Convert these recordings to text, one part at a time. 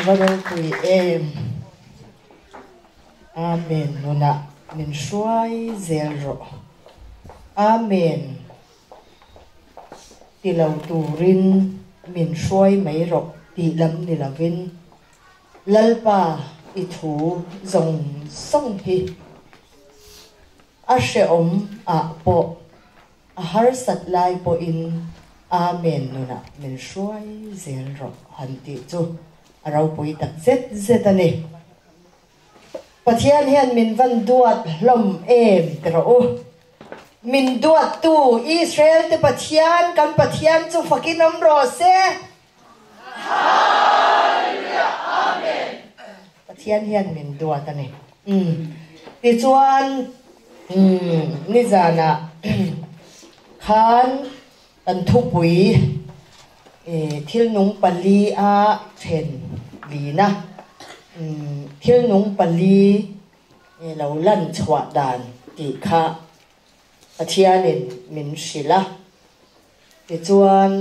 A va ropui em. Amen nunah min hruai zel rawh. Amen ti lo turin min hruai mai rawh tih lam ni lovin Lalpa i thu zawng zawng hi a hrehawm ah pawh A harsat lai pawhin Amen nunah min hruai zel rawh han tih chu a ropui tak zet zet a ni. Pathian hian min van duat hlawm em ti rawh u. Min duattu Israel te Pathian kan Pathian chu fakin awm rawh se. Hallelujah Amen. Pathian hian min duat a ni. Umm tichuan umm nizanah khan kan thupui thil nung pali a then lina umm thil nung pali lo lan chhuah dan tih kha Pathianin min hrilh a. Tichuan,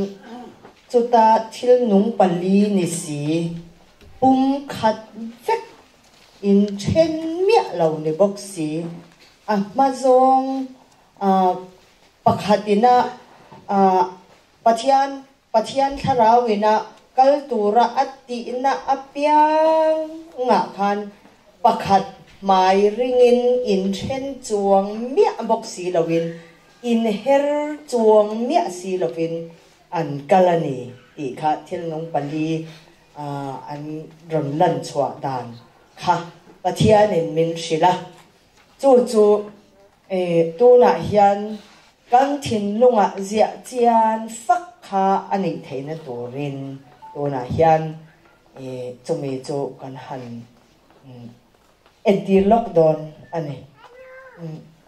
chuta thil nung pali ni si, pum khat vek in then miah lo ni bawk si, a hma zawng pakhat ina Pathian Pathian thlarau ina kal tura a tihna apiang ngah khan pakhat hmai ringin in then chuang miah bawk si loin Inher chuang miah si lovin an kal a ni tih kha thil nung pali an rawn lan chhuah dan kha Pathianin min hrilh a. Chu chu tunah hian kan thinlungah ziah chian fak kha a nih theihna turin tunah hian chumi chu kan han Entir lawk dawn a ni.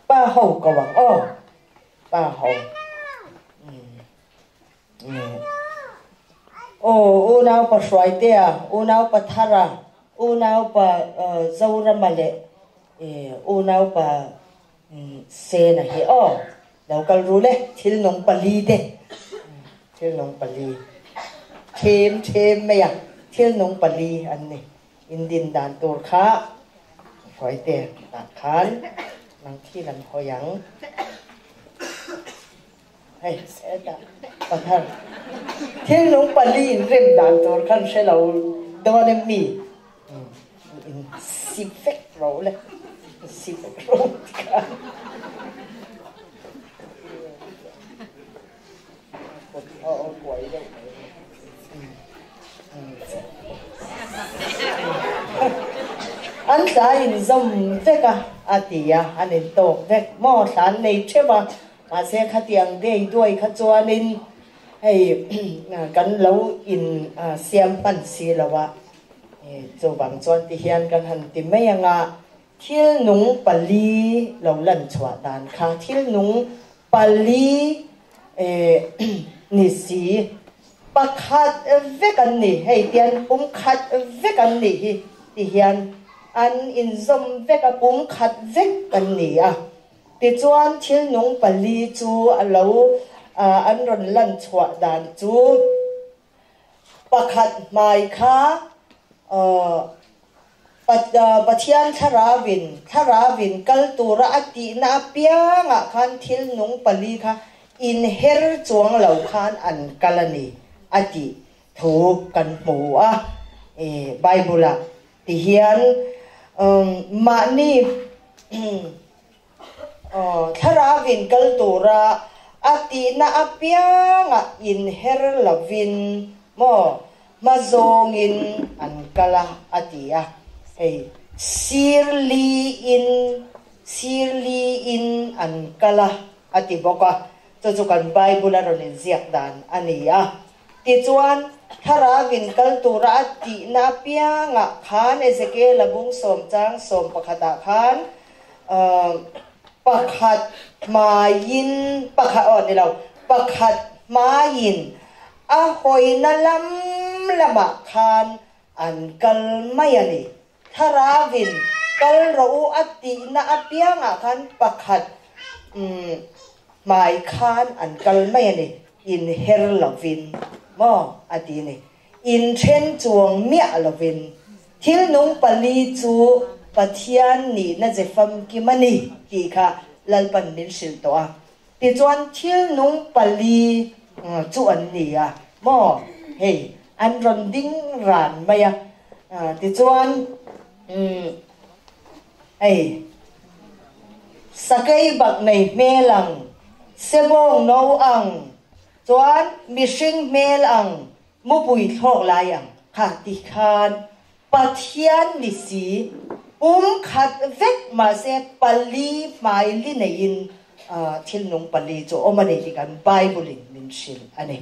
Pa ho ko ang aw. Pa ho. Aw unau pa Hruaitea, unau pa Thara, unau pa Zorama leh unau pa Sena hi aw. Lo kal ru le, thil nung pali te. Thil nung pali. Them them mai a, thil nung pali an ni. In din dan tur kha hruaite tah khan nang khi lam hawi ang. Hei hetah pathar thil nung pali in rem dan tur khan hre lo dawn em mi? In sip vek ro le, sip vek ro tikhan. An thla in zawm vek a, a ti a, an in tawk vek maw thla an nei theuh a, mahse khatiang dei duai kha chuanin hei kan lo in siam hman si lo a, chuvang chuan tihian kan han ti mai ang a, thil nung pali lo lan chhuah dan kha thil nung Pali ni si, pakhat vek an ni, hei tian pum khat vek an nih hi ti hian an inzawm vek a, pum khat vek an ni a. Tichuan thil nung pali chu a lo an rawn lan chhuah dan chu Pakhat hmai kha Pathian thlarauin thlarauin kal tura a tihna apiangah khan thil nung pali kha inher chuang lo khan an kal a ni a tih thu kan hmu a. Bible-ah tihian mahni Thlarauin kal tura a tihna apiangah inher lovin maw hma zawngin an kal a, a ti a. Hei sir liin sir liin an kal a, a ti bawk a. Chu chu kan Bible a rawn inziak dan a ni a. Tichuan, Thlarauin kal tura a tihna apiangah khan Ezekiel-a bung sawm chang sawm pakhatah khan Pakhat hmaiin, pakhat aw ni lo, pakhat hmaiin a hawina lam lamah khan an kal mai a ni. Thlarauin kal rawh u a tihna apiangah khan pakhat hmai khan an kal mai a ni, inher lovin maw a ti a ni. Inthen chuang miah lovin thil nung pali chu Pathian nihna ze famkim a ni tih kha Lalpan min hrilh tawh a. Tichuan thil nung pali chu an ni a maw? Hei an rawn ding ran mai a. Tichuan hei sakei bak nei hmel ang, sebawng no ang, Chuan mihring hmel ang, mupui thlawk lai ang kha ti khan Pathian ni si, pum khat vek mahse pali hmai li neiin thil nung pali chu awm a ni tih kan Bible in min hrilh a ni.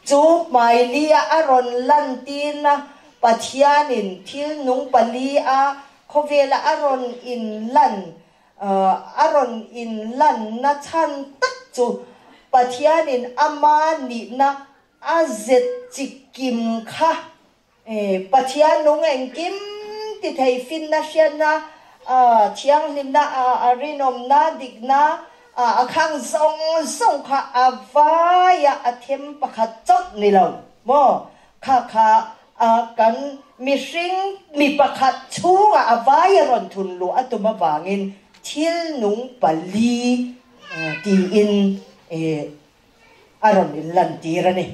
Chu hmai li a a rawn lantirna Pathianin thil nung pali a khawvela a rawn inlan A rawn inlanna chhan tak chu Pathianin ama nihna a zet chi kim kha. Pathian nung engkim ti thei finna hriatna, thianghlimna, a rinawmna, dikna, a khang zawng zawng kha a vaia a them pakhat chauh ni lo maw? Kha kha a kan mihring mi pakhat chhungah a vai a rawn thun luh a tum avangin thil nung pali tiin a rawn inlantir a ni.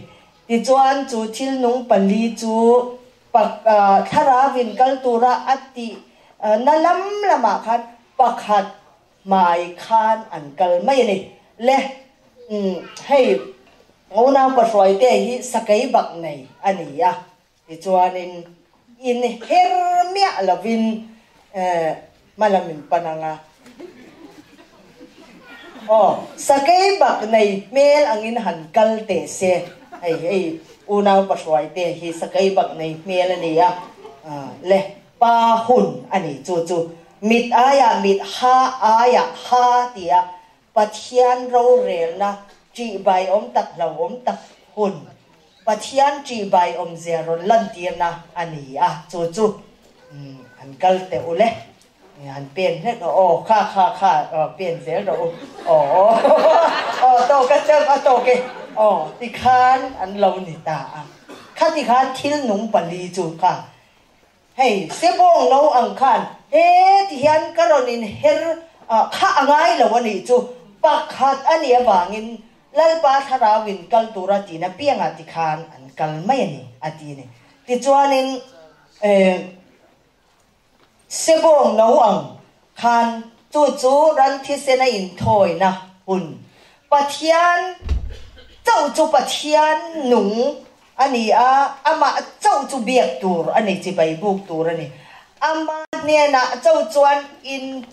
Tichuan chu thil nung pali chu thlarau in kal tura a tih na lam lamah khan pakhat hmai khan an kal mai a ni. Le, hei unau pahruaite hi sakei bak nei a ni a, tichuanin in her miah lovin hma lam in pan ang a. Aw, sakei bak nei hmel angin han kal teh se, hei hei unau pahruaite hi sakei bak nei hmel a ni a, le. Pa hun a ni chu chu mit aiah mit ha aiah ha tia Pathian rorelna ṭihbaiawm tak hlauhawm tak hun Pathian ṭihbaiawm zia rawn lantirna a ni a chu chu an kal teh u le han pen hlek rawh aw kha kha kha pen zel rawh u aw aw tawk a chauh a tawk e aw tikhan an lo ni ta a khati khan thil nung pali chu kha Hei, sebawng no ang khan he ti hian ka rawn inher kha a ngai lo a nih chu, pakhat a nih avangin Lalpa thlarau in kal tura tina piangah ti khan an kal mai a ni, a ti a ni. Tichuanin sebawng no ang khan chu chu ran thisen a inthawina hun Pathian chauh chu Pathian nung a ni a, amah chauh chu biak tur a ni, chibai buk tur a ni. Ama hnenah chauh chuan in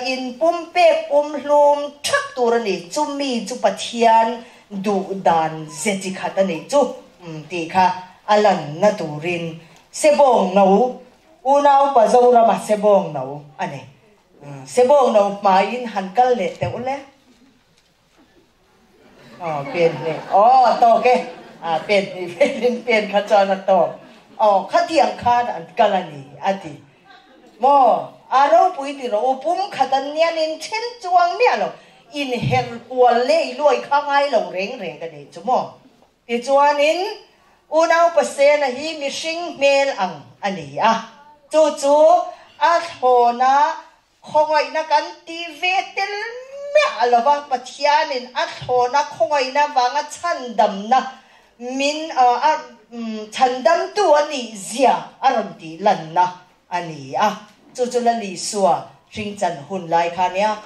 in pumpek pumhlum thak tur a ni, chumi chu Pathian duh dan ze chi khat a ni chu tih kha a lanna turin sebawng no, unaupa Zorama sebawng no a ni. Sebawng no hmaiin han kal leh teuh le. Aw pen hnih aw a tawk e a pen hnih velin pen kha chuan a tawk aw khatiang khan an kal a ni a ti maw a ropui ti rawh u pum khat an nian in then chuang miah lo inher kual leh i luai kha ngai lo reng reng a nih chu maw Tichuanin, unau Pasena hi mihring hmel ang a ni a, chu chu a thlawna khawngaihna kan ti ve tel miah lo va, Pathianin a thlawna khawngaihna vanga chhandamna min a chhandamtu a nih zia a rawn tih lanna a ni a, chu chu Lal Isua hringchan hun lai kha nia.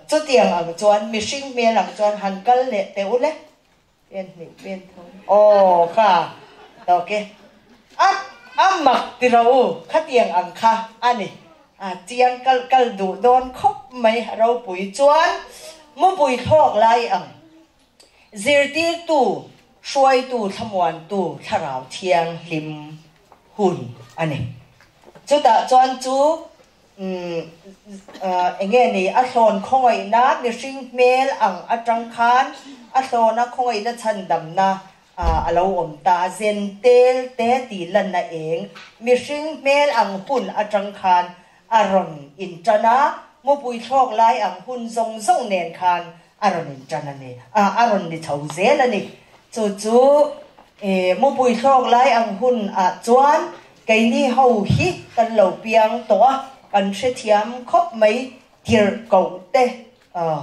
Chutiang ang chuan mihring hmel ang chuan han kal leh teh u le. Pen hnih pen thum aw kha tawk e a a mak ti ro u khatiang ang kha a ni a chiang kal kal duh dawn khawp mai a ropui chuan mupui thlawk lai ang zirtirtu hruaitu thlamuantu thlarau thianghlim hun a ni chutah chuan chu Umm eng nge ni, a thlawn khawngaihna mihring hmel ang atang khan a thlawna khawngaihna chhandamna a lo awm ta, zen tel te tih lanna eng mihring hmel ang hun atang khan a rawn intan a, mupui thlawk lai ang hun zawng zawng nen khan a rawn intan a ni, a rawn ni chho zel a ni. Chu chu. Mupui thlawk lai ang hun ah chuan keini ho hi kan lo piang tawh a, kan hrethiam khawp mai tirhkoh te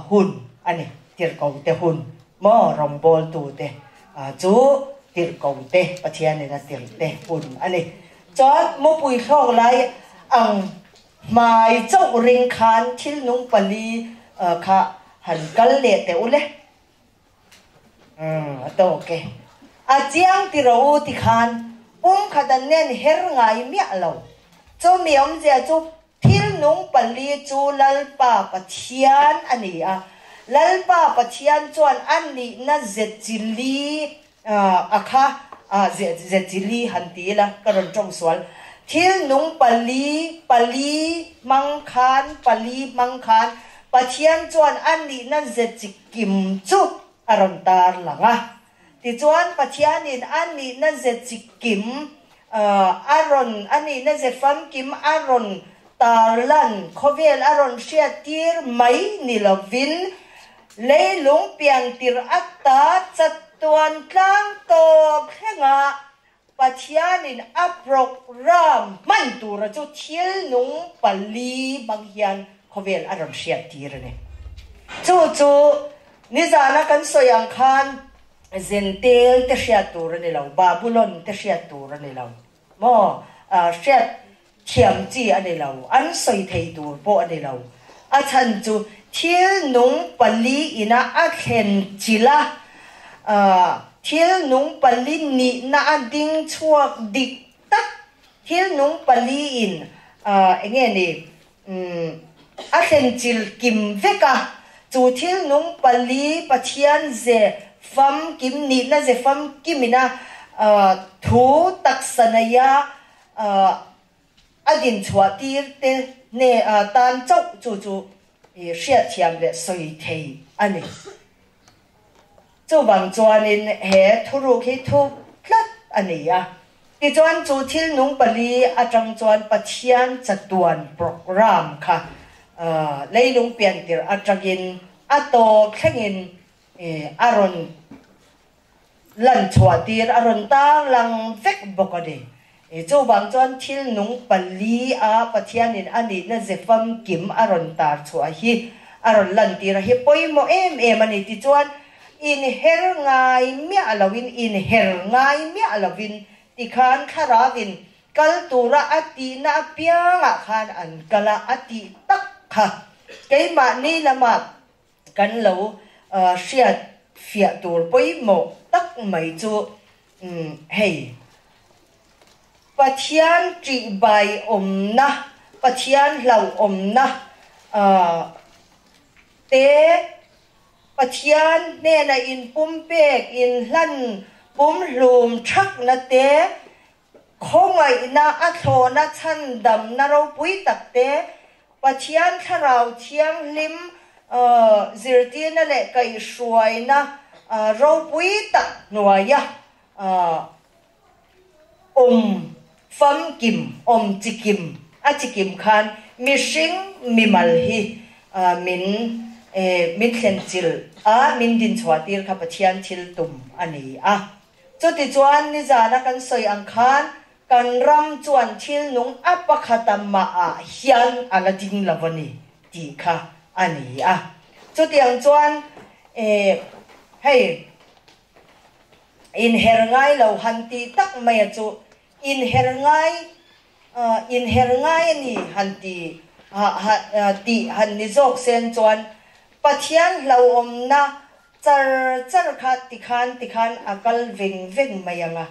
hun a ni. Tirhkoh te hun maw rawngbawltu te chu tirhkoh te Pathianin a tirh te hun a ni. Chuan mupui thlawk lai ang hmai chauh ring khan thil nung pali kha han kal leh teh u le. Umm a tawk e. A chiang ti rawh u ti khan pum khat an nen her ngai miah lo. Chumi awmzia chu thil nung pali chu Lalpa Pathian a ni a. Lalpa Pathian chuan a nihna zechili a kha zechili han ti ila ka rawn tawng sual. Thil nung pali pali hmang khan pali hmang khan Pathian chuan a nihna zechi Kim chu a rawn tar lang a. Tichuan, Pathianin a nihna ze chi kim a rawn, a nihna ze famkim a rawn tar lan, khawvel a rawn hriat tir mai ni lovin, leilung pian tirh ata chatuan tlang tawp thlengah Pathianin a program hman tura chu thil nung pali hmang hian khawvel a rawn hriat tir a ni. Chu chu nizana kan sawi ang khan Zentel te hriat tur a ni lo, Babulon te hriat tur a ni lo maw? Hriat thiam chi a ni lo, an sawi thei tur pawh a ni lo. A chhan chu thil nung pali ina a thlen chilh a, thil nung pali nihna a ding chhuak dik tak, thil nung pali in eng nge ni a thlen chilh kim vek a, chu thil nung pali Pathian ze famkim nihna ze famkim ina thu taksa neia A din chhuah tir te hne tan chauh chu chu hriatthiam leh sawi thei a ni. Chuvang chuanin he thuruk hi thu tlat a ni a. Tichuan chu thil nung pali atang chuan Pathian chatuan program kha leilung piantir atangin a tawp thlengin a rawn Lan chhuah tir a rawn tang lang vek bawk a ni. Chuvang chuan thil nung pali a Pathianin a nihna ze famkim a rawn tar chhuah hi a rawn lan tir a hi pawimawh em em a ni. Tichuan, inher ngai miah loin, inher ngai miah lovin tikhan thlarauin kal tura a tihna apiangah khan an kal a, a tih tak kha keimahni lamah Kan lo hriat fiah tur pawimawh tak mai chu hei, Pathian ṭihbai awmna, Pathian hlauhawmna te, Pathian hnena inpumpek, inhlan pumhlum ṭhakna te, Khawngaihna a thlawhna chhandamna ropui tak te, Pathian Thlarau Thianghlim zirtirna leh kaihhruaina ropui tak hnuaia awm famkim, awm chikim, a chikim khan mihring mimal hi min min thlenchilh a, min dinchhuah tir kha Pathian thil tum a ni a. Chutichuan nizana kan sawi ang khan kan ram chuan thil nung a pakhata mahah hian a la ding lo a ni tih kha a ni a. Chutiang chuan eh hei inher ngai lo han tih tak maia chu inher ngai inher ngai a ni han ti tih han ni zawk sen chuan Pathian hlauhawmna Char char kha tikhan tikhan a kal veng veng mai ang a,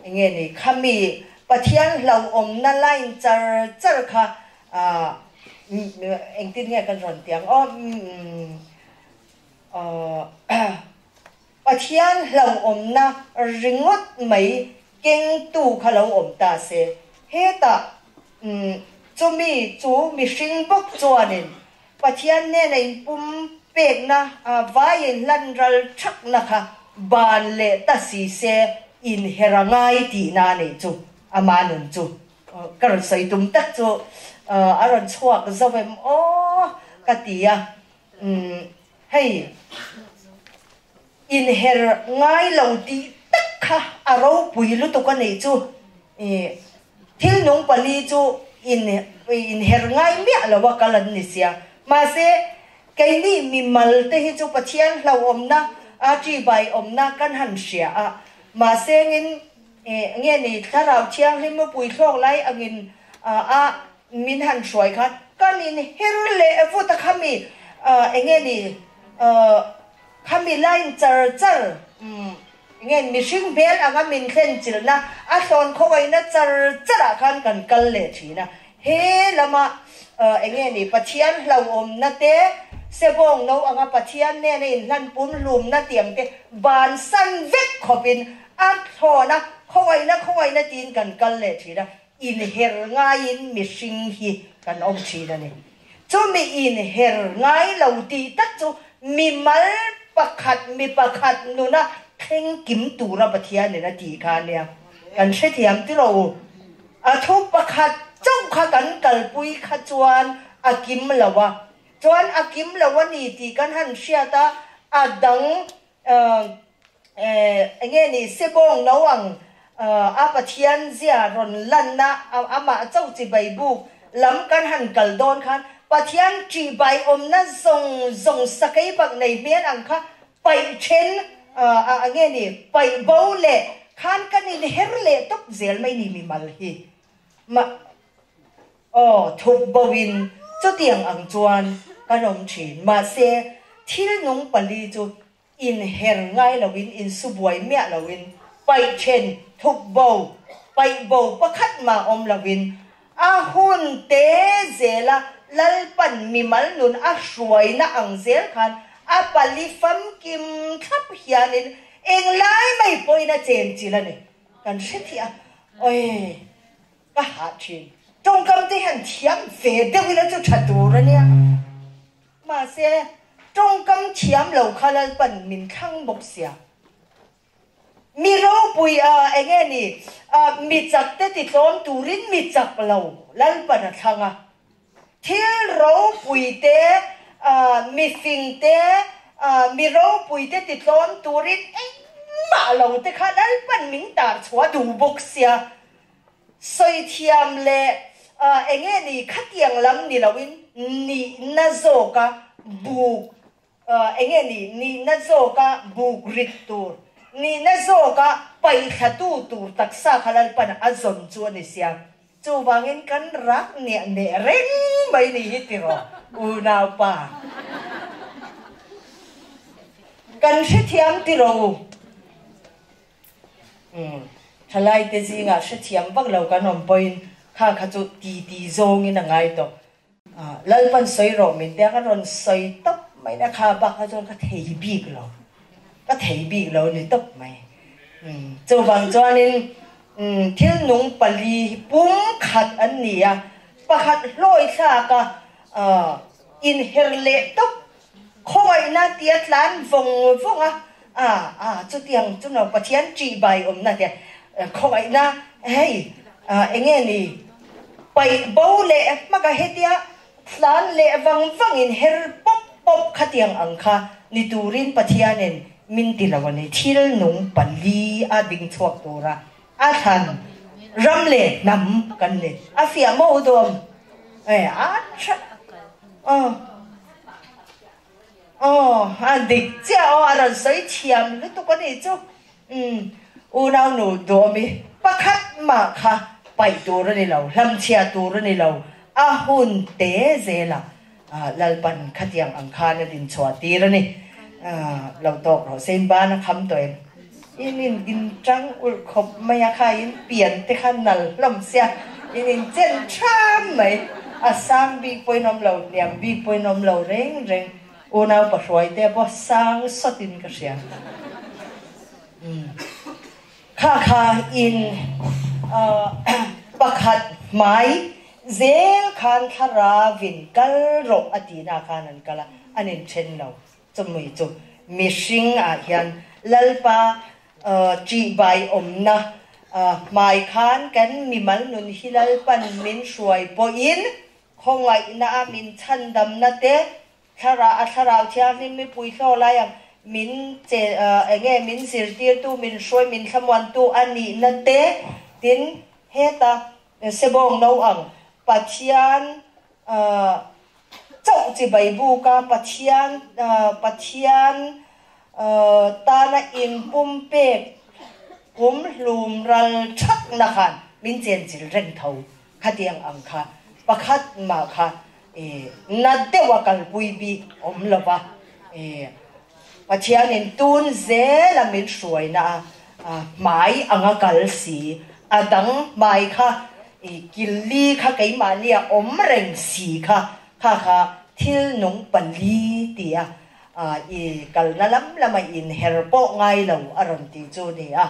enge ni khami Pathian hlauhawmna line char char kha engtin nge kan rawn ti ang aw, Pathian hlauhawmna ringawt mai kengtu kha lo awm ta se, hetah chumi chu mihring bawk chuanin Pathian hnena inpum pekna vaiin hlan ral thakna kha ban leh ta si se inher a ngai tihna a nih chu, ama nun chu ka rawn sawi tum tak chu a rawn chhuak zo em aw ka ti a, hei. Inher ngai lo tih tak kha a ropui lutuk a nih chu. Thil nung pali chu in inher ngai miah lo a kal an ni sia. Mahse, keini mimal te hi chu Pathian hlauhawmna, a ṭihbai awmna kan han hria a. Mahse, ngin nge ni Thlarau Thianghlim mupui thlawk lai angin a min han hruai khan kan inher leh vut a khami enge ni Khami line char char nge mihring hmel anga min thlen chilhna a thlawn khawngaihna char char ah khan kan kal leh thin a. He lama enge ni Pathian hlauhawmna te, sebawng no anga Pathian nena inhlan pum hlumna tiang te bansan vek khawpin a thlawn a khawngaihna khawngaihna tiin kan kal leh thin a. Inher ngaiin mihring hi kan awm thin a ni. Chumi inher ngai lo tih tak chu mimal pakhat mi pakhat nuna thleng kim tura Pathianin a tih kha a nia. Kan hrethiam ti rawh u. A thu pakhat chauh kha kan kalpui kha chuan a kim lo a. Chuan a kim lo a ni tih kan han hriat a, a dang Enge ni Sebawng no ang a Pathian zia rawn lanna amah chauh chibai buk lam kan han kal dawn khan Pathian ṭihbai awmna zawng zawng sakei bak nei hmel ang kha paih then enge ni paih bo leh khan kan inher leh tawp zel mai ni mimal hi mah Aw, thup bo in chutiang ang chuan kan awm thin. Mahse, thil nung pali chu inher ngai lo in, insu buai miah lo in, paih then, thup bo, paih bo pakhat mah awm lo in, a hun te zela Lalpan mimal nun a hruaina ang zel khan a pali famkim thlap hianin englai mai pawhin a chenchilh a ni. Kan hrethiah a, Awii. Ka hah thin. Tawngkam te hian thiam ve deuh ila chu tha tur a nia. Mahse, tawngkam thiam lo kha Lalpan min thlang bawk sia. Mi ropui a enge ni, mi chak te ti tlawm turin mi chak lo Lalpan a thlang a. Thil ropui te, mi fing te, mi ropui te ti tlawm turin engmah lo te kha Lalpan min tar chhuah duh bawk sia. Sawi thiam leh enge ni khatiang lam ni loin nihna zawka buk enge ni nihna zawka buk rit tur, nihna zawka paihthla tu tur taksa kha Lalpan a zawn chu a ni sia. Chuvangin kan rak niah neh reng mai ni hi tiraw unaupa. Kan hrethiam tiraw u. Umm, thalaite zingah hrethiam vak lo kan awm pawhin kha kha chu ti ti zawngin a ngai tawh. Lalpan sawi rawh min tia ka rawn sawi tawp mai na kha bak kha chuan ka thei bik lo, ka thei bik lo ni tawp mai. Umm, chuvang chuanin umm thil nung pali hi pum khat an ni a, pakhat hlawi thlak a inher leh tawp Khawngaihna tia tlan vawng vawng a, a a chutiang chu no Pathian ṭih bai awmna tia khawngaihna hei enge ni paih bo leh hmaka hetia tlan leh vang vangin her pawp pawp khatiang ang kha ni turin Pathianin min ti lo a ni. Thil nung pali a ding chhuak tura a thlan ram leh hnam kan ni. A fiah maw dawm? E a tha. Aw aw a dik chiah aw a rawn sawi thiam lutuk a nih chu umm unau nu duhawmi pakhat mah kha paih tur a ni lo hlamchhia tur a ni lo a hun te zela Lalpan khatiang ang khan a din chhuah tir a ni lo tawk rawh se in ban a kham tawh em in in din tang ulh khawp mai a kha in pian te kha nal hlawm sia in in chen tham mai a sang bik pawhin awm lo hniam bik pawhin awm lo reng reng unau pahruai te pawh sang sawt in ka hria kha kha in pakhat hmai zel khan thlarau in kal rawh a tihna khan an kal a an in then lo. Chumui chu mihring ah hian Lalpa ṭihbai awmna hmai khan kan mimal nun hi Lalpan min hruai pawhin khawngaihna a min chhandamna te thlarah a Thlarau Thianghlim mipui hlawh lai ang. Min che enge min zirtirtu, min hruai, min thlamuantu a nihna te, tin heta sebawng no ang Pathian chauh chibai buka Pathian Pathian tana inpumpek kum hlum ral thakna khan min chenchil reng tho khatiang ang kha pakhat mah kha na deuha kalpui bik awm lo va, Pathianin tun zela min hruaina a hmai anga kal si, a dang hmai kha killi kha keimahnia awm reng si kha, kha kha thil nung pali tia i kalna lam lama inher pawh ngai lo a rawn ti chu ni a.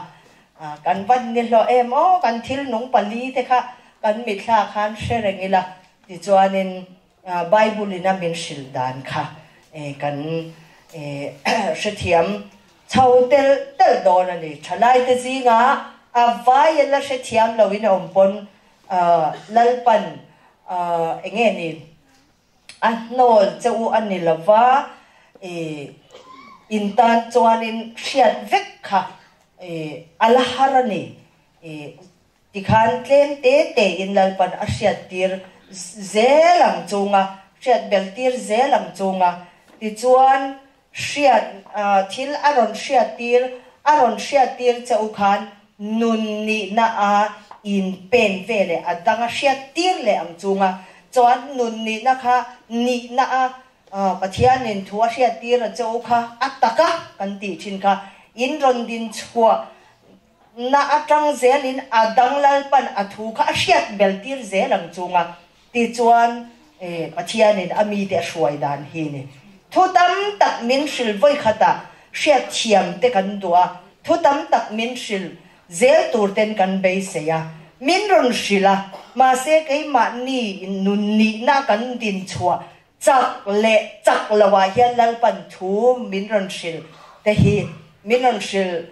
Kan van ni hlawh em aw, kan thil nung pali te kha kan mitthla khan hre reng ila Tichuanin Bible-in a min hrilh dan kha kan hrethiam chho telh telh dawn a ni. Thalaite zingah a vai a la hrethiam loin a awm pawn Lalpan eng nge ni a hnawl che u a ni lova, in tan chuanin hriat vek kha a la har a ni. Tikhan tlem te te in Lalpan a hriattir zel ang chunga, hriat beltir zel ang chunga, tichuan hriat thil a rawn hriattir, a rawn hriattir che u khan nun nihna a in pen ve leh a dang a hriattir leh ang chunga, chuan nun nihna kha nihna a Pathianin thu a hriattir a che u kha a taka kan tih thin kha in rawn din chhuah Na atang zelin a dang Lalpan a thu kha a hriat beltir zel ang chunga tichuan Pathianin a mite a hruai dan hi ni. Thu tam tak min hril vawikhatah hriat thiam te kan duh a, thu tam tak min hril zel tur ten kan beisei a, min rawn hrilh a, mahse keimahni nun nihna kan din chhuah chak leh chak loah hian Lalpan thu min rawn hrilh te hi min rawn hrilh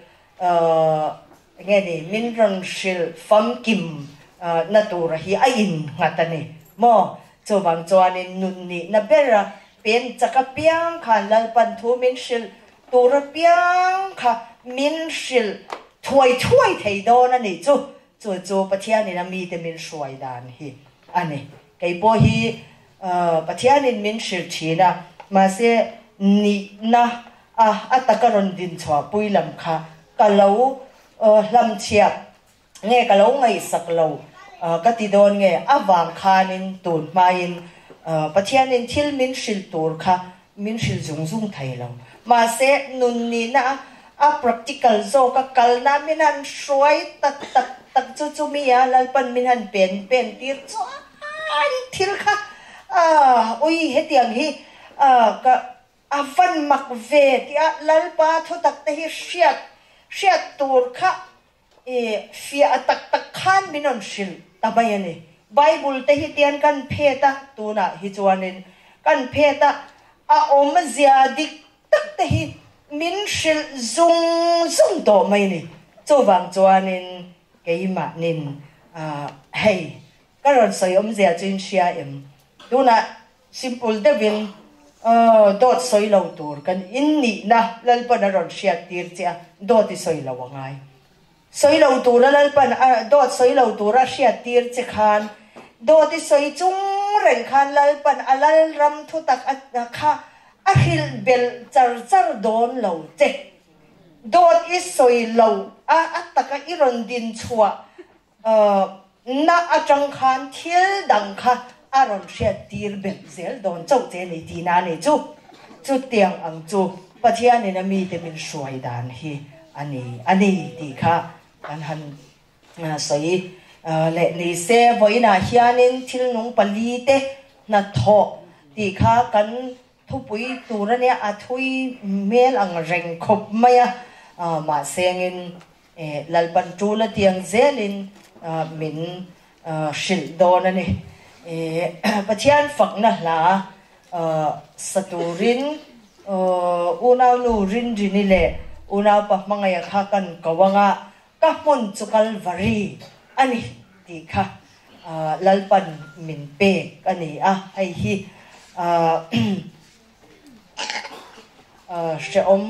Enge ni, min rawn hrilh famkim na tura hi a innghat a ni maw? Chuvang chuanin nun nihna bera pen chak apiang khan Lalpan thu min hrilh tur apiang kha min hrilh thuai thuai thei dawn a nih chu. Chu chu Pathianin a mite min hruai dan hi a ni. Kei pawh hi Pathianin min hrilh thin a, mahse nihna a a taka rawn din chhuahpui lam kha ka lo hlamchhiat nge ka lo ngaihsak lo ka ti dawn nge avang khanin tun hmain Pathianin thil min hrilh tur kha min hrilh zung zung thei lo. Mahse nun nihna a a practical zawk a kalna min han hruai tak tak tak chu chumi a Lalpan min han pen pen tir chuan thil kha ui hetiang hi ka A van mak ve tih a Lalpa thutak te hi hriat hriat tur kha i fiah tak tak khan min rawn hrilh ta mai a ni. Bible te hi tian kan phet a, tunah hi chuanin kan phet a, a awmzia dik tak te hi min hrilh zung zung tawh mai a ni. Chuvang chuanin keimahnin hei ka rawn sawi awmzia chu in hria em? Tunah Simple deuhin dawt sawi lo tur kan in nihna Lalpan a rawn hriat tir che a, dawt i sawi lo a ngai. Sawi lo tura Lalpan a dawt sawi lo tura a hriat tir che khan dawt i sawi chung reng khan Lalpan a Lalram thutak a kha a hrilh belh char char dawn lo che. Dawt i sawi lo a a taka i rawn din chhuah Na atang khan thil dang kha a rawn hriat tir belh zel dawn chauh che ni tihna a ni chu. Chutiang ang chu Pathianin a mite min hruai dan hi a ni a ni tih kha kan han sawi leh ni se. Vawiinah hianin thil nung palite hnathawh tih kha kan thupui tur a nia, a thui hmel ang reng khawp mai a, mahsengin Lalpan tul a tiang zelin min hrilh dawn a ni. Pathian fakna hla sa turin unaunu Rinrini leh unaupa hmangaih kha kan ko anga ka hmun chu Kalvari a ni tih kha Lalpan min pek a ni a, hei hi. Hrehawm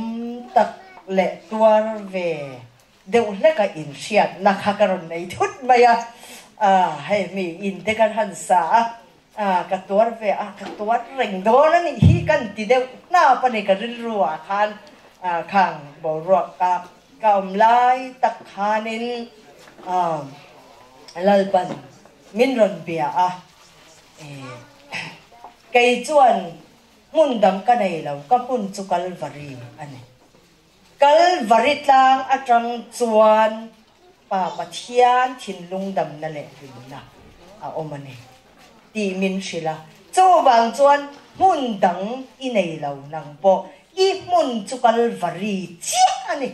tak leh tuar ve deuh hlek a inhriatna kha ka rawn nei thut mai a, hei mi in te kan han sa a, ka tuar ve a, ka tuar reng dawn a nih hi kan ti deuh hnap a ni ka rilru ah khan khang boruak ka ka awm lai tak khanin Lalpan min rawn bia a, kei chuan Hmun dang ka nei lo, ka hmun chu Kalvari a ni. Kalvari tlang atang chuan Pa Pathian thinlung damna leh hlimna a awm a ni tih min hrilh a. Chuvang chuan hmun dang i nei lo nang pawh i hmun chu Kalvari chiah a ni.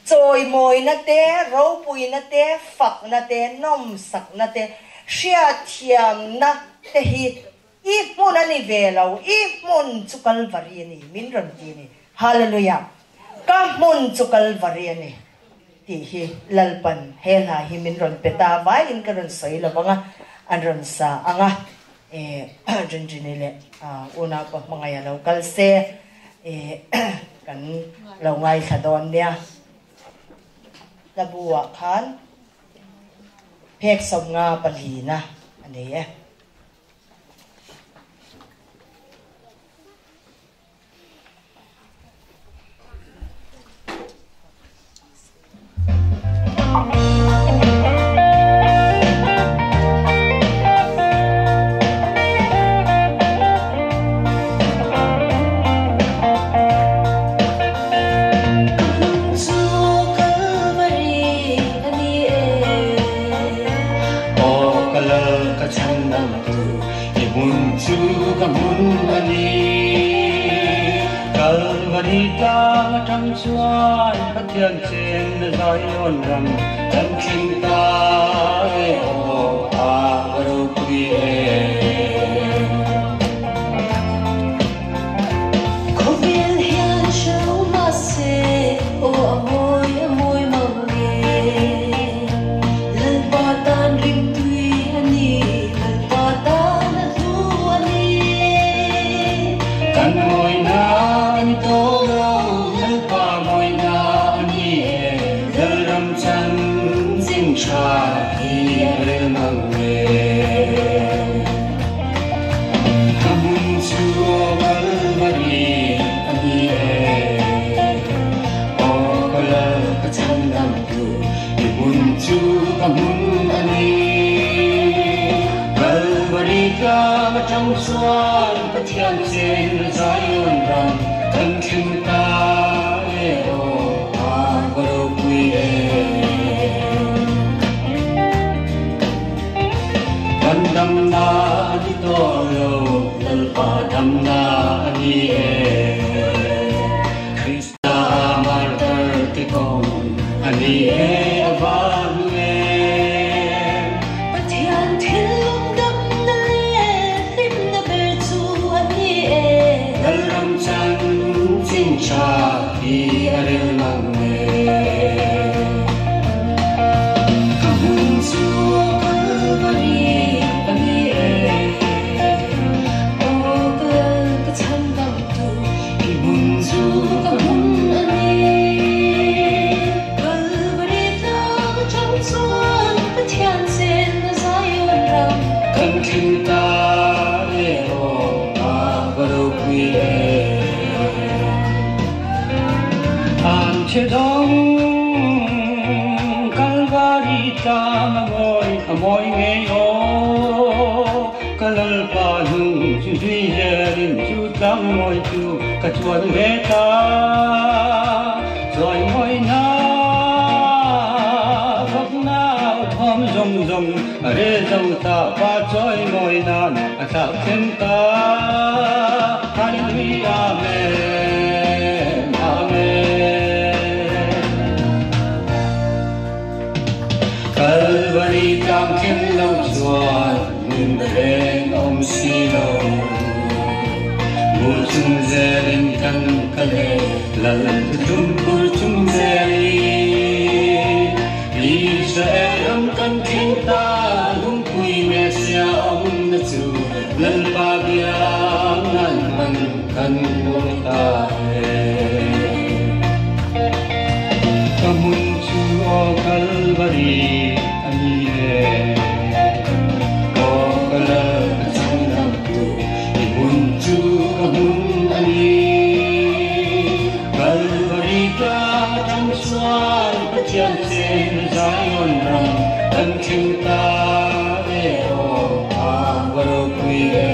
Chawimawina te, ropuina te, fakna te, nawmsakna te, hriatthiamna te hi I hmun a ni ve lo, i hmun chu Kalvari a ni, min rawn ti a ni. Hallelujah! Ka hmun chu Kalvari a ni tih hi Lalpan he hla hi min rawn pe ta vaiin ka rawn sawi lo vang a, an rawn sa ang a, e Rinrini leh unaupa hmangaih a lo kal se, e kan lo ngaithla dawn nia. Hlabu ah khan phek 54na a nei e. Aw ka lal ka chhandamtu, i hmun chu ka hmun a ni. Kalvari tlang atang chuan Pathian chenna Zion ram kan thleng ta e aw a va ropui e. Khawvel hian hre mahse aw a mawi a mawi mang nge. Lalpa tan rimtui a ni, Lalpa tan a hlu a ni. Kan mawina a ni tawh lo, Lalpa mawina a ni e, Lalram chanchin tha hi a rel mang nge. Ka hmun chu aw Kalvari a ni e, Aw ka lal ka chhandamtu, i hmun chu ka hmun a ni. Kalvari tlang atang chuan Pathian chen Zion ram kan thleng ta e, aw a va ropui e. Kan damna a ni tawh lo, Lalpa damna a ni e. Krista martar te kawng a ni e, a va hlu em. Pathian thinlung damna leh hlimna ber chu a ni e. Lalram chanchin tha hi a rel mang e. Ka hmun chu Kalvari a ni e. Aw ka lal ka chhandamtu, i hmun chu ka hmun a ni. Kalvari tlang atang chuan Pathian chenna Zion ram kan thleng ta e, aw a va ropui e. An che dawng Kalvari tlang a mawi a mawi ngei aw, ka Lalpa hnung chu zui zelin chu tlang mawi chu ka chuan ve ta. Chawi mawina fakna thawm zawng zawng a rel zo ta, pa chawi mawi nan a thlak then ta. Hallelujah Amen Amen. Kalvari tlang thlen lo chuan nun reng awm si lo, bul chung zelin kan kal e, Lal tum phur chung zelin. Israel ram kan thleng ta, lungpui Messiah awmna chu, Lalpa biak nan man kan hmu ta e. aw Kalvari a ni e. Aw ka Lal ka chhandamtu, i hmun chu ka hmun a ni. Kalvari tlang atang chuan Pathian chen Zion ram kan thleng ta e aw a va ropui e.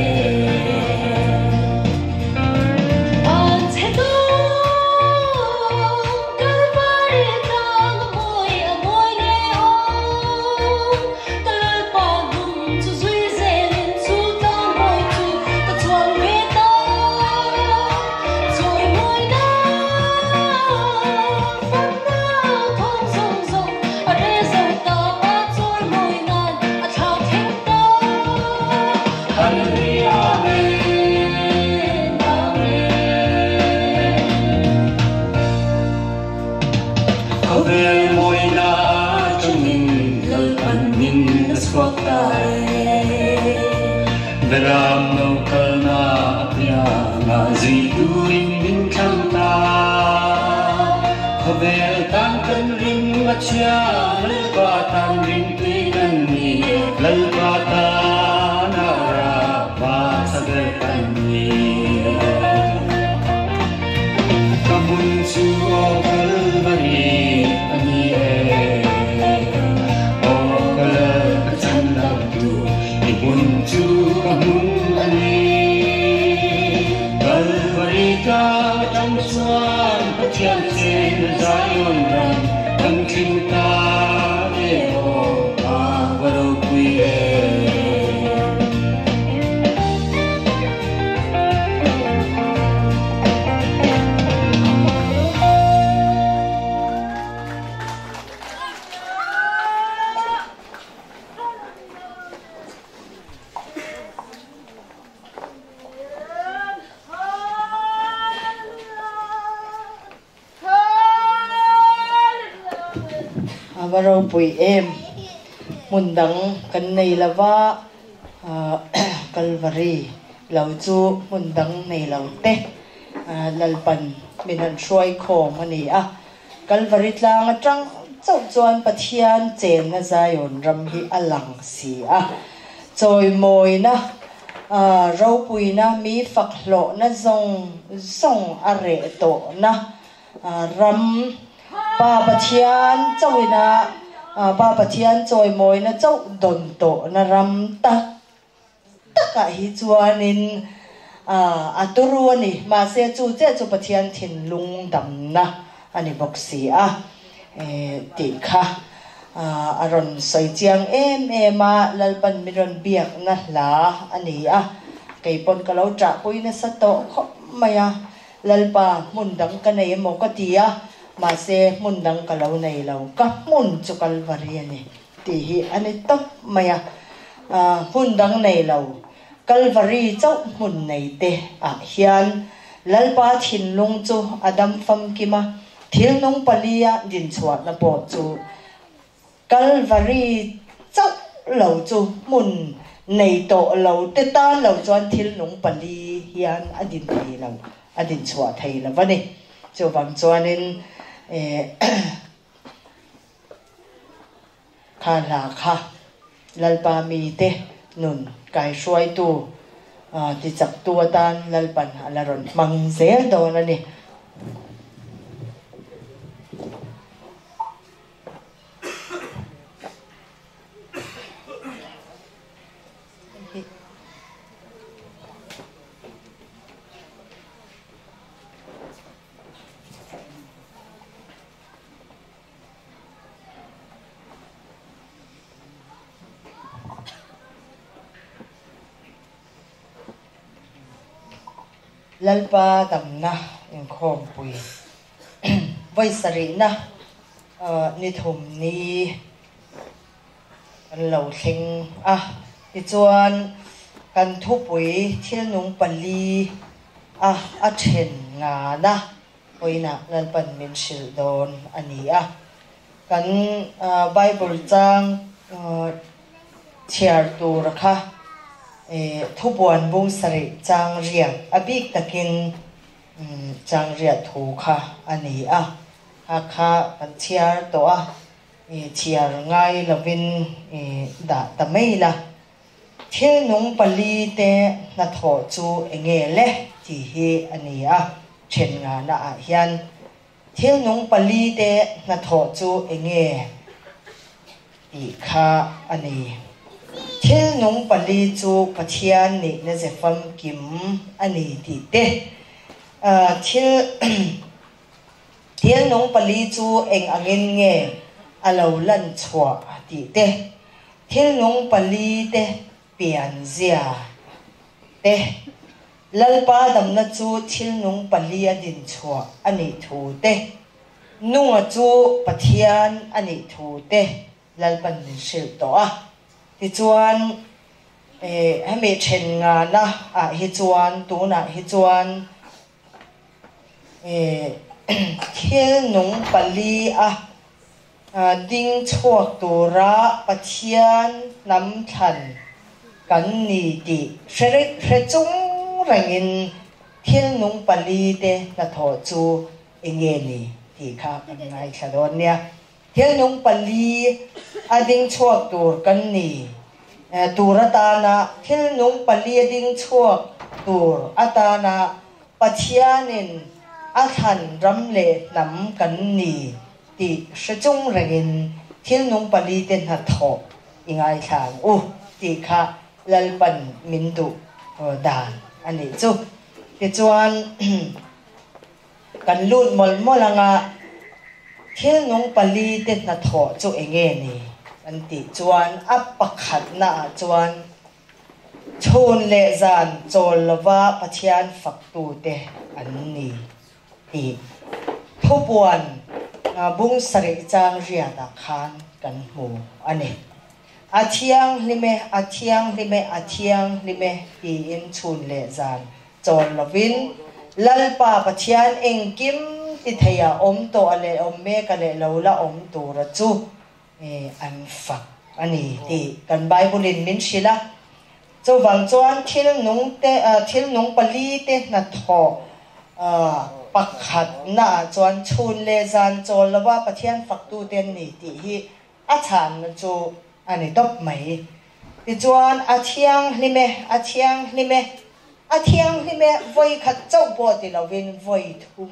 Khawvel mawina atangin Lalpan min la chhuak ta e. Beram lo kalna apianga zui turin min thlang ta. Khawvel tan kan rim a chhia, Lalpa tan rim tui kan ni. Lalpa tana ra pa tha ber kan ni. Ka hmun chu aw Kalvari a ni e. Aw ka Lal ka chhandamtu, i hmun chu ka hmun a ni. Kalvari tlang atang chuan Pathian chen Zion ram kan tling ta e aw a va ropui e. A va ropui em! Hmun dang kan nei lo va, Kalvari lo chu hmun dang nei lo te Lalpan min han hruai khawm a ni a. Kalvari tlang atang chauh chuan Pathian chenna Zion ram hi a lang si a. Chawimawina, ropuina, mi fak hlawhna zawng zawng a reh tawhna ram Pa Pathian chauhina Pa Pathian chawimawina chauh dawn tawhna ram tak takah hi chuanin a turu a ni. Mahse chu chiah chu Pathian thinlung damna a ni bawk si a tih kha a rawn sawi chiang em em a, Lalpan min rawn biakna hla a ni a, kei pawn ka lo ṭahpui nasa tawh khawp mai a, Lalpa hmun dang ka nei emaw ka ti a, mahse hmun dang ka lo nei lo, ka hmun chu Kalvari a ni tih hi a ni tawp mai a, hmun dang nei lo, Kalvari chauh hmun nei te ah hian Lalpa thinlung chu a dam famkim a, thil nung palia dinchhuahna pawh chu Kalvari chauh lo chu hmun nei tawh lo te tan lo chuan thil nung pali hian a din thei lo, a dinchhuah thei lo a ni. Chuvang chuanin Kha hla kha Lalpa mite nun kaihruaitu tichaktu atan Lalpan a la rawn hmang zel dawn a ni. Lalpa damna inkhawmpui vawi sarihna ni thum ni kan lo thleng a, tichuan kan thupui thil nung pali a a then ngana Vawiinah Lalpan min hrilh dawn a ni a. Kan Bible chang chhiar tur kha thubuan bung sarih chang riat a bik takin chang riat thu kha a ni a. Kha kha kan chhiar tawh a. Chhiar ngai lovin dah ta mai la. Thil nung palite hnathawh chu enge le tih hi a ni a, then ngana ah hian thil nung palite hnathawh chu enge tih kha a ni. Thil nung pali chu Pathian nihna ze famkim a ni tih te, thil Thil nung pali chu eng angin nge a lo lan chhuah tih te, thil nung pali te pian zia te, Lalpa damna chu thil nung pali a din chhuah a nih thu te, nunga chu Pathian a nih thu te Lalpan min hrilh tawh a. Tichuan, hemi then ngana ah hi chuan tunah hi chuan Thil nung pali a ding chhuak tura Pathian hnam thlan kan ni tih hre chung rengin thil nung pali te hnathawh chu enge ni tih kha kan ngaithla dawn nia. Thil nung pali a ding chhuak tur kan ni tur atana thil nung pali a ding chhuak tur atana Pathianin a thlan ram leh hnam kan ni tih hre chung rengin thil nung pali te hnathawh i ngaithla ang u tih kha Lalpan min duh dan a nih chu. Tichuan. Kan lut mawlh mawlh anga thil nung pali te hnathawh chu enge ni kan tih chuan a pakhatna ah chuan chhun leh zan chawl lova Pathian faktu te an ni tih thupuan bung sarih chang riat ah khan kan hmu a ni. A thianghlim e, a thianghlim e, a thianghlim e tiin chhun leh zan Chawl lovin, Lalpa Pathian engkim ti theia awm tawh a leh awm mek a leh lo la awm tura chu an fak a ni tih kan Bible-in min hrilh a. Chuvang chuan thil nung te, thil nung pali te hnathawh pakhatnaah chuan chhun leh zan chawl lova Pathian faktute an ni tih hi a chhanna chu a ni tawp mai. Tichuan, a thianghlim e, a thianghlim e, a thianghlim e, vawi khat chauh pawh ti lovin vawi thum.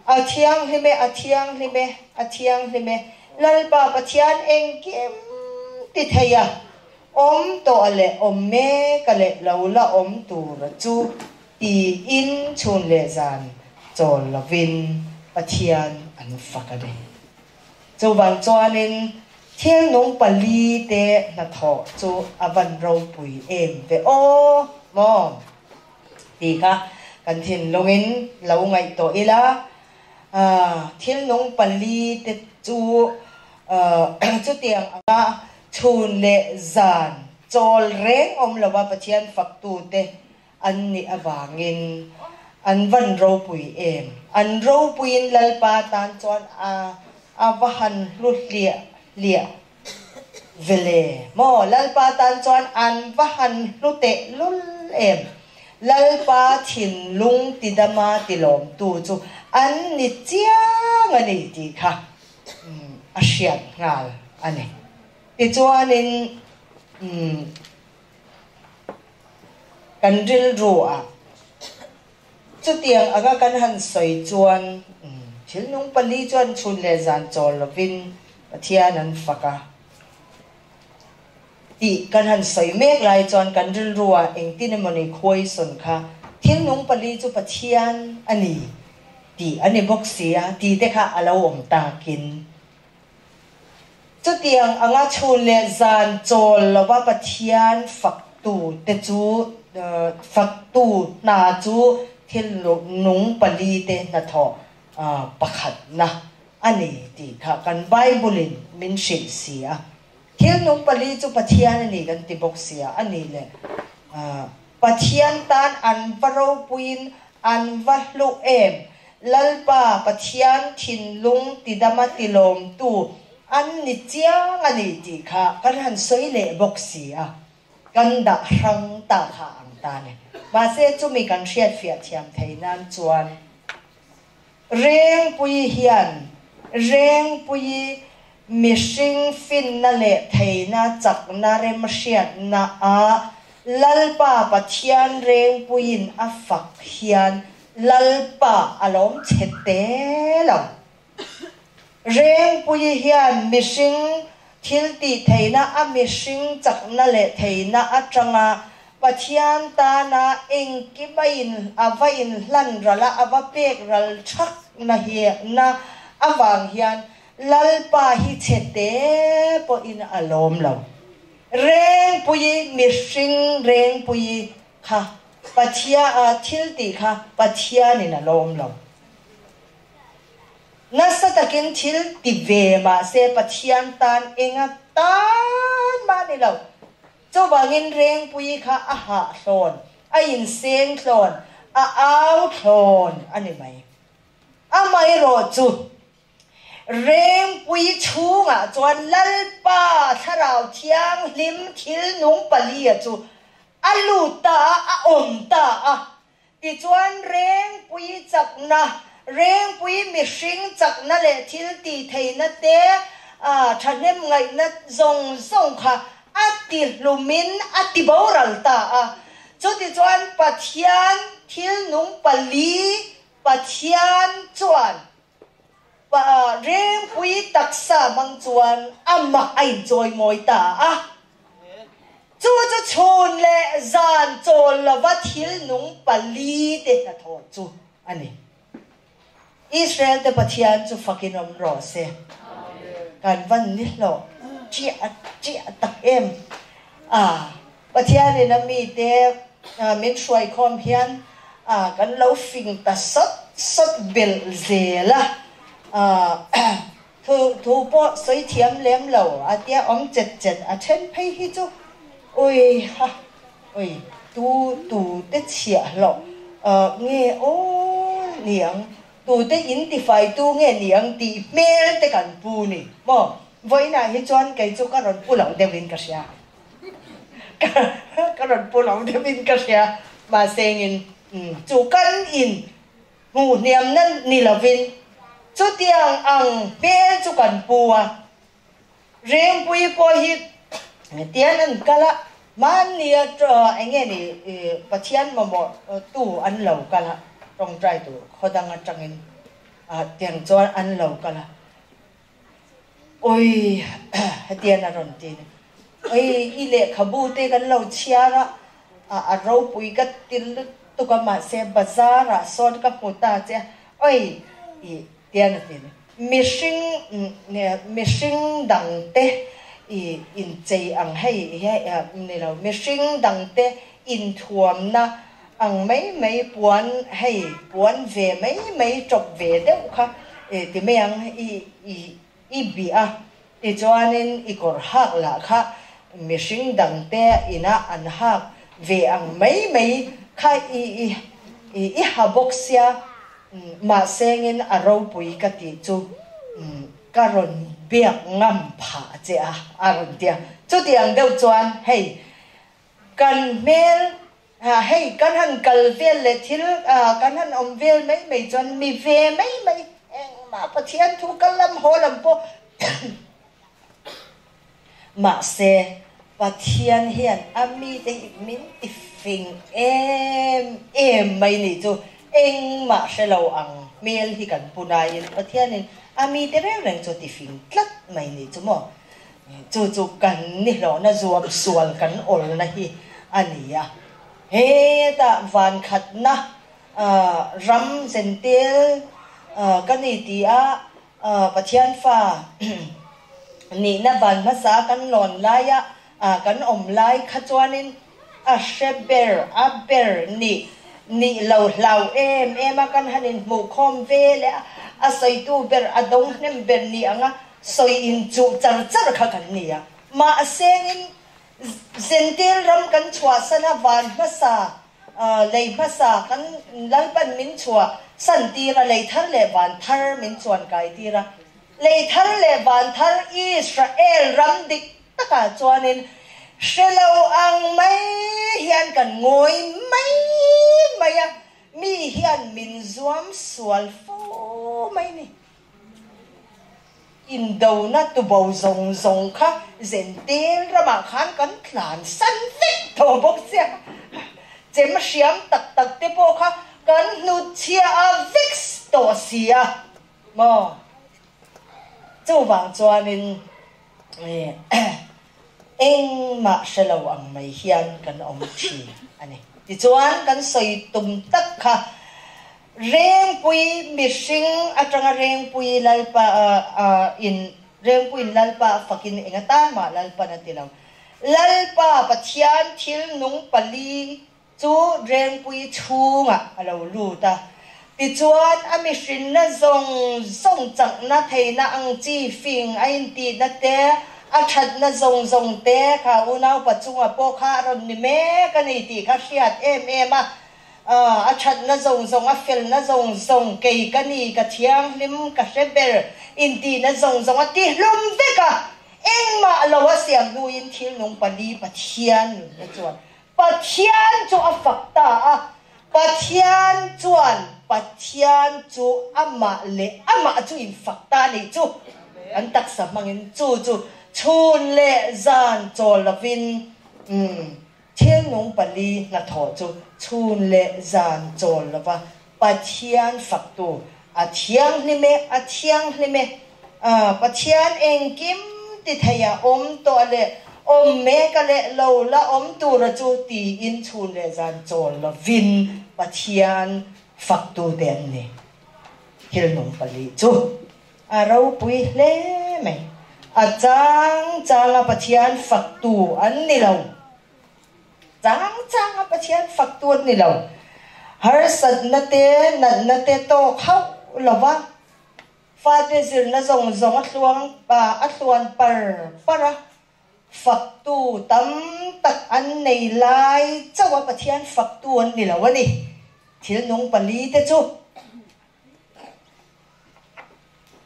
A thianghlim e, a thianghlim e, a thianghlim e, Lalpa Pathian engkim ti thei a, awm tawh a leh awm mek a leh lo la awm tura chu tiin chhun leh zan chawl lovin Pathian an fak a ni. Chuvang chuanin thil nung pali te hnathawh chu a van ropui em ve aw maw tih kha kan thinlungin lo ngaihtuah ila, thil nung pali te chu chutiang anga chhun leh zan chawl reng awm lova Pathian faktute An nih avangin an van ropui em? An ropuiin Lalpa tan chuan a a va han hlu hliah hliah ve le maw? Lalpa tan chuan an va han hlu teh lul em? Lalpa thinlung tidama tilawmtu chu an ni chiang a ni tih kha a hriat nghal a ni. Tichuanin umm. Kan rilru a, chutiang anga kan han sawi chuan thil nung pali chuan chhun leh zan chawl lovin Pathian an fak a tih kan han sawi mek lai chuan kan rilru ah engtin emawni khuaisawn kha thil nung pali chu Pathian a ni tih a ni bawk si a tih te kha a lo awm takin Chutiang anga chhun leh zan chawl lova Pathian faktu te chu faktu hna chu thil nung pali te hnathawh pakhatna a ni tih kha kan Bible-in min hrilh si a. Thil nung pali chu Pathian a ni kan ti bawk si a, a nih leh Pathian tan an va ropuiin an va hluh em? Lalpa Pathian thinlung tidama tilawmtu an ni chiang a ni tih kha kan han sawi leh bawk si a, kan dah hrang ta kha ang ta ni. Mahse chumi kan hriatfiah thiam thei nan chuan Rengpuii hian Rengpuii. Mihring finna leh theihna chakna remhriatna a Lalpa Pathian rengpuiin a fak hian Lalpa a lawm chhe te lo. Rengpui hian mihring thil tih theihna a mihring chakna leh theihna atanga Pathian tana engkim a in a va inhlan ral a, a va pek ral thak na hi na avang hian Lalpa hi chhe te pawhin a lawm lo. Rengpui mihring rengpui kha Pathia a thil tih kha Pathianin a lawm lo. Nasa takin thil ti ve mahse Pathian tan enga tan mah ni lo. Chuvangin Rengpui kha a hahthlawn, a inseng thlawn, a au thlawn a ni mai. Amaherawh chu Rengpui chhungah chuan Lalpa Thlarau Thianghlim thil nung palia chu a lut ta a, a awm ta a. Tichuan Rengpui chakna, Rengpui mihring chakna leh thil tih theihna te, thahnem ngaihna zawng zawng kha a ti hlumin a ti boral ta a. Chutichuan Pathian thil nung pali Pathian chuan Rengpui taksa hmang chuan amah a inchawimawi ta a. Chu chu chhun leh zan chawl lova thil nung pali te hnathawh chu a ni. Israel te Pathian chu fakin awm rawh se. Kan van ni hlawh chiah chiah tak em. A Pathianin a mite min hruaikhawm hian kan lo fing ta sawt sawt belh zel a, thu thu pawh sawi thiam lem lo a tia awm chet chet a then phei hi chu ui ha ui tu tu te chhiah hlawh nge aw niang tu te in tifai tu nge niang tih hmel te kan pu ni maw vawiinah hi chuan kei chu ka rawn pu lo deuhin ka hria. Ka rawn pu lo deuhin ka hria, mahse engin chu kan in hmuh hniamna ni lovin chutiang ang hmel chu kan pu a. Rengpui pawh hi tian an kal a, mahnia enge ni Pathian mamawh tu an lo kal a, tawngtai tur khaw dang atangin tiang chuan an lo kal a. Oi, hetian a rawn ti ni. Oi, i lehkhabu te kan lo chhiar a, a ropui ka ti lutuk a, mahse bazar ah sawn ka hmu ta che a, oi, i tian a ti ni. Mihring, mihring dang te i inchei ang hei ni lo, mihring dang te inthuamna ang mai mai puan hei puan ve mai mai tawp ve deuh kha ti mai ang i i i bih a tichuanin i kawr hak lah kha mihring dangte ina an hak ve ang mai mai kha i i i i ha bawk sia mahsengin a ropui ka tih chu ka rawn biak ngam phah che a a rawn ti a chutiang deuh chuan hei Kan hmel, hei kan han kal vel leh thil kan han awm vel mai mai chuan mi ve mai mai engmah Pathian thu kal lam haw lam pawh mahse Pathian hian a mite hi min ti fing em em mai ni chu engmah hre lo ang hmel hi kan pu naiin Pathianin a mite reng reng chu a ti fing tlat mai ni chu maw. Chu chu kan nihlawhna zuam sual kan awlna hi a ni a. Hetah vankhatna ram zentel ka ni ti a, Pathian fa nihna van hmasa kan lawn laia kan awm lai kha chuanin a hre ber a ber nih nih lo hlau em em a, kan han inhmuhkhawm ve leh a, a sawitu ber a dawng hnem ber ni anga sawi inchuh char char kha kan ni a. Mahsengin Zentil ram kan chhuahsan a, van hmasa, lei hmasa kan Lalpan min chhuah san tir a, lei thar leh van thar min chuan kai tir a, lei thar leh van thar Israel ram dik takah chuanin hre lo ang mai hian kan ngawi mai mai a, mi hian min zuam sual fo mai ni. Indona tubo zawng zawng kha Zentel ramah khan kan tlan san vek tawh bawk sia. Chem hriam tak tak te pawh kha kan hnutchhiah a vek tawh si a maw? Chuvang chuanin engmah hre lo ang mai hian kan awm thin a ni. Tichuan kan sawi tum tak kha Rengpui mihring atanga Rengpui Lalpa in Rengpuiin Lalpa a fakin eng atan mah Lalpan a ti lo. Lalpa Pathian thil nung pali chu Rengpui chhungah a lo lut a. Tichuan a mihrinna zawng zawng chakna theihna ang chi fing a intihna te, a thatna zawng zawng te kha unaupa chunga pawh kha a rawn ni mek a ni tih kha hriat em em a. A thatna zawng zawng, a felna zawng zawng, kei ka ni, ka thianghlim, ka hre ber intihna zawng zawng a tihlum vek a. Engmah lo a siam hnuin thil nung pali Pathian nunna chuan Pathian chu a fak ta a, Pathian chuan Pathian chu amah leh amah chu infak ta a nih chu an taksa hmangin chu chu chhun leh zan chawl lovin umm thil nung pali hnathawh chu chhun leh zan chawl lova Pathian faktu a thianghlim e a thianghlim e. Pathian engkim ti theia awm tawh leh awm mek a leh lo la awm tura chu tiin chhun leh zan chawl lovin Pathian faktute an ni. Thil nung pali chu a ropui hle mai. A chang changa Pathian faktu an ni lo. Chang changa Pathian faktu an ni lo. Harsatna te, natna te tawk hauh lova Fate zirna zawng zawng a thluang a thluan par par a, faktu tam tak an nei lai chauh a Pathian faktu an ni lo a ni. Thil nung pali te chu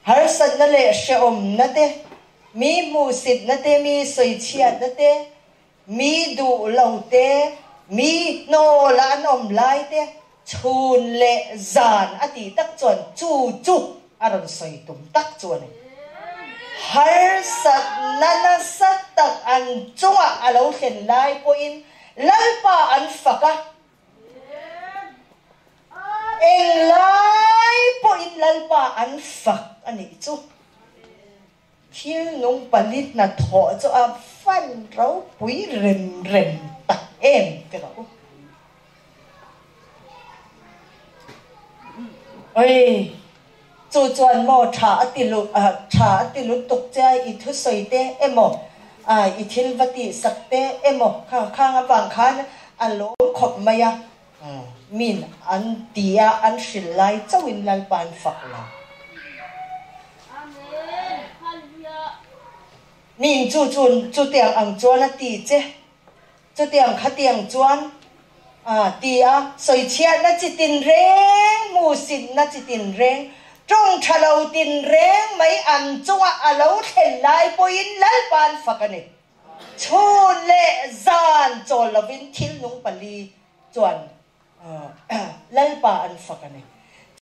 harsatna leh hrehawmna te, mi hmuhsitna te, mi sawichhiatna te, Mi duh lo te, mi hnawla an awm lai te, chhun leh zan a tih tak chuan chu chu a rawn sawi tum tak chu a ni. Harsatna nasa tak an chungah a lo thlen lai pawhin Lalpa an fak a, englai pawhin Lalpa an fak a nih chu. Thil nung pali hnathawh chu a fan ropui rem rem tak em ti rawh u. Oi, chu chuan maw tha a ti lut tha a ti lutuk che a i thusawi te emaw i thil va tihsak te emaw kha khang avang khan a lawm khawp mai a. Min an ti a, an hril lai chauhin Lalpa an fak lo. Min chu chu chutiang ang chuan a ti che, chutiang khatiang chuan a ti a, sawichhiatna chi tinreng, hmuhsitna chi tinreng, tawng tha lo tinreng mai an chunga a lo thlen lai pawhin Lalpa an fak a ni. Chhun leh zan chawl lovin thil nung pali chuan Lalpa an fak a ni.